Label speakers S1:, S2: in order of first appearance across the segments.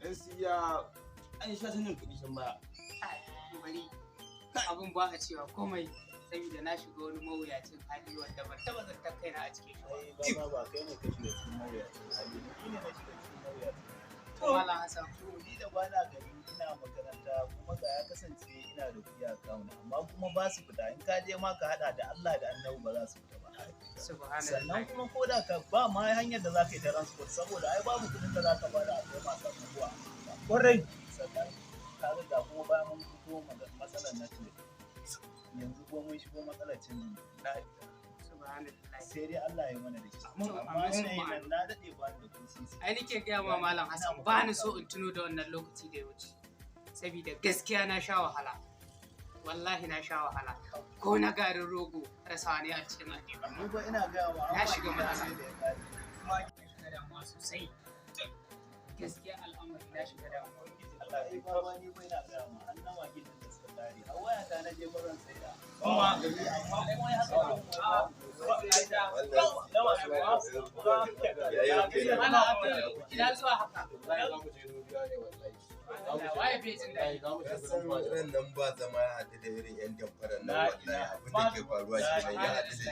S1: Gaskiya an sha sanin kuɗi can baya.
S2: Bari abun ba a cewa komai, saboda na shiga wani mawuyacin hali wanda ban taɓa zantar kaina a cikin shi ba.
S3: Ai ba kai ne ka shiga cikin mawuyacin hali, ni ne na shiga cikin mawuyacin hali.
S2: To Malam Hassan,
S3: To ni da bana gari ina makaranta, kuma ga ya kasance ina da kuɗi a account, amma kuma ba su fita. In ka je ma ka haɗa da Allah da Annabi, ba za su fita ba.
S2: Subhanallah.
S3: Sannan kuma ko da ka ba ma hanyar da za ka yi transport, saboda ai babu kuɗin da za ka bada a kai masu abubuwa.
S1: Kwarai.
S3: Sannan ka ga kuma bayan mun fito matsalar network, yanzu kuma mun shigo matsalar canjin.
S2: Subhanallah.
S3: Sai dai Allah ya mana da shi.
S2: To,
S3: amma
S2: amin,
S3: yanayin
S2: amin.
S3: nan na daɗe ba ni da kuɗi.
S2: Ai nake gaya ma Malam Hassan, ba ni so in tuno da wannan lokaci da ya wuce. Saboda gaskiya na sha wahala. Wallahi na sha wahala. Ko na garin rogo rasa ne a cikin aljihu.
S3: Ni ba ina gaya ma
S2: Na shiga matsala.
S3: sai da ya kare.
S2: Kuma na shiga damuwa sosai. Gaskiya al'amari na shiga damuwa.
S3: Allah ya ba ni ba ina gaya ma an nawa gidan da suka kare. A waya ta na je baran saida.
S1: Kuma
S3: amma kuma ya haka.
S2: Malam Abdul, ina zuwa haka. Waye bai jin daɗi?
S4: Kasan ran nan ba zama ya haɗu da irin 'yan damfarar nan, wallahi abin da ke faruwa kenan, ya haɗu da shi.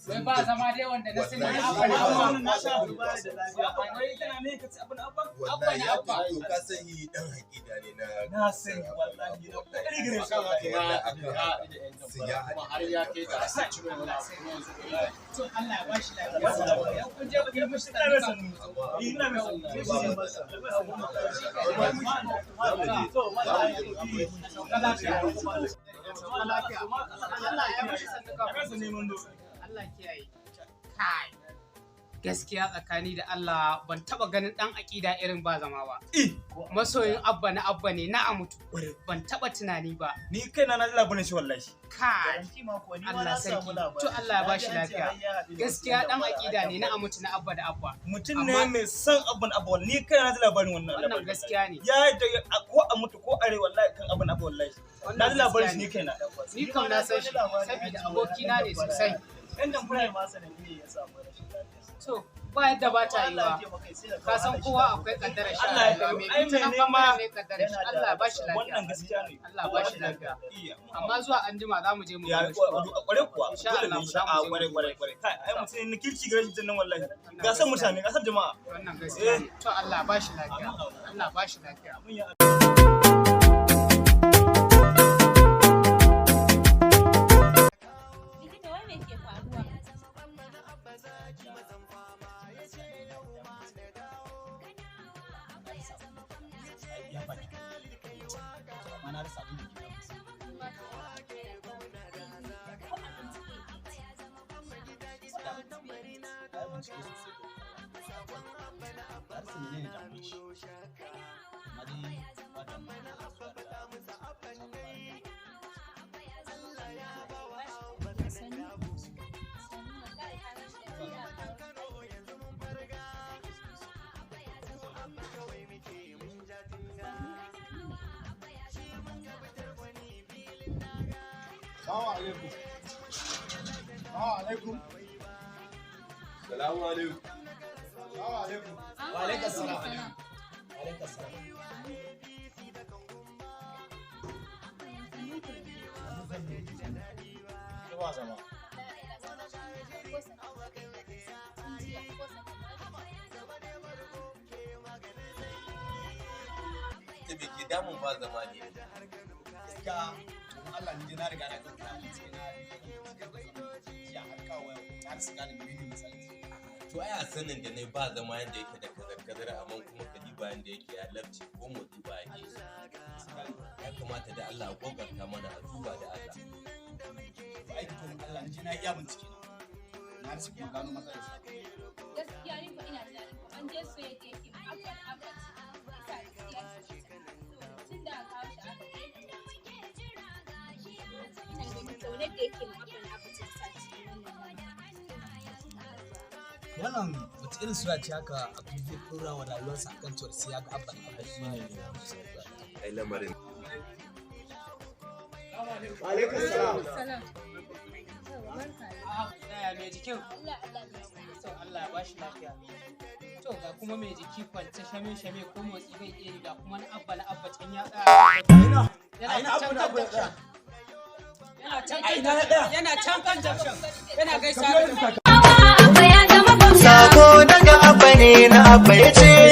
S2: Wai ba zama dai wanda na sani
S4: Wallahi.
S2: abba na abba.
S3: Na sha ba da lafiya.
S1: Wai kana me ka ci abin abba?
S4: Wallahi ya
S2: Abba.
S4: to ka san yi dan hakika ne na
S3: Na sani wallahi na kokari gare shi.
S4: Wallahi akan haka su ya haɗu
S5: har ya kai ga sun ciro wani abu kuma yanzu
S2: To Allah ya bashi lafiya. Idan kun je ku yi mishi
S1: Ina mai
S2: sannu.
S1: sannu. Ina mai sannu.
S2: Sauka lafiya. Sauka lafiya. Allah ya mishi sannu kafin. Allah kiyaye. Kai. Gaskiya tsakani da Allah ban taba ganin dan aƙida irin ba zama ba. Masoyin abba na abba ne na amutu. Ban taba tunani ba.
S1: Ni kaina na ji labarin shi wallahi.
S2: Kai.
S3: Garanti ma ko ni ma
S2: Allah
S3: na samu
S2: sarki.
S3: labari.
S2: To Allah ya bashi
S3: Na ji an ce
S2: lafiya.
S3: har ya haɗu da
S2: Gaskiya
S3: wasu
S2: dan
S3: yan
S2: aƙida ne na
S3: damfara.
S2: amutu na abba da abba.
S1: Mutum ne mai son abin abba, ni kaina na ji labarin wannan
S2: Wannan
S1: labarin.
S2: gaskiya ne.
S1: Ya da ko a mutu ko a rai, wallahi kan abin abba wallahi. Na ji labarin shi ni kaina.
S2: Ni kam na san shi saboda abokina ne sosai.
S3: Yan damfara ma sanadiyar ya samu rashin lafiya.
S2: To ba yadda ba ta yi wa. Ka san kowa akwai kaddarar shi.
S1: Allah ya
S2: Allah mai
S1: ai
S2: ita nan
S1: mai
S2: bangaren
S1: nema
S2: ne kaddarar shi. Allah ya bashi lafiya.
S1: Wannan gaskiya ne.
S2: Allah ba shi lafiya.
S1: Iya.
S2: Amma zuwa anjima za mu je mu
S1: Ya
S2: gano shi.
S1: kware kuwa.
S2: Insha
S1: Dole ne
S2: Allah,
S1: insha
S2: za mu
S1: Allah
S2: je mu
S1: kware
S2: duba
S1: kware
S2: shi.
S1: kware. Kai ai mutum ne na kirki gare shi nan wallahi. Ga san mutane, ga san jama'a.
S2: Wannan gaskiya ne. To Allah ba shi lafiya. Allah ba shi lafiya.
S1: Mun yi
S6: Likita, wai me ke faruwa?
S5: Ya faɗi, amma na rasa abin da ke damunsa.
S6: Ko abinci bai iya ci. Ko abinci bai iya ci.
S5: Na yi bincike sosai, na rasa menene damuwar shi, amma dai ba damuwa da zuwa da
S6: Sannu. Sannu, wallahi ka rashin lafiya kawo.
S5: Salamu alaikum. Salamu alaikum.
S4: Salamu alaikum.
S5: Salamu alaikum. Wa alaikum salam. Wa alaikum salam. Ba zama.
S6: Ko sannu. Tun jiya, ko sannu.
S4: Ita me ke damun ba zama ne?
S5: Gaskiya domin Allah ni dai na riga na gama na bincike, na bincike da zama jiya har kawo yau na rasa gane menene matsalar shi.
S4: To ai a sanin da ne ba zama yanda yake da kazar-kazar, amma kuma ka diba yanda yake ya lafce, ko motsi ba yake yi. Ya kamata da Allah a kokarta mana a duba da Allah.
S5: To ai domin Allah ni dai na iya bincike na rasa kuma gano matsalar shi.
S6: Gaskiya ni ko ina tunanin kamar dai soyayya da yake ma abba da abba ce. Yasa gaskiya ce. Tun da aka kawo shi aka kai. Ina ganin ƙaunar da yake ma abba da abba ce ta sa cikin wannan lamarin.
S5: Wannan wata irin sura ce haka Abdul zai ɗora wa rayuwarsa akan cewar sai ya ga abba da abba shi ne?
S4: Ai lamarin
S5: Alaikum salam.
S6: Salam. Yawwa, barka.
S2: A'a, yaya mai jikin?
S6: Allah Allah ne.
S2: To Allah ya bashi lafiya. To ga kuma mai jiki kwance shame shame, ko motsi bai iya yi, ga kuma na Abba, na Abba can ya tsaya.
S1: Ina
S2: Yana
S1: a ina
S2: can
S1: Abba na
S2: kan
S1: Abba ya
S2: junction.
S1: tsaya?
S2: Yana can
S1: A
S2: kan
S1: ina ya
S2: junction.
S1: tsaya?
S2: Yana can kan junction. Yana gaisa
S1: Ka biyo
S2: da
S1: ni.
S6: Abba ya zama gwamna.
S7: Sako daga Abba ne, na Abba ya ce.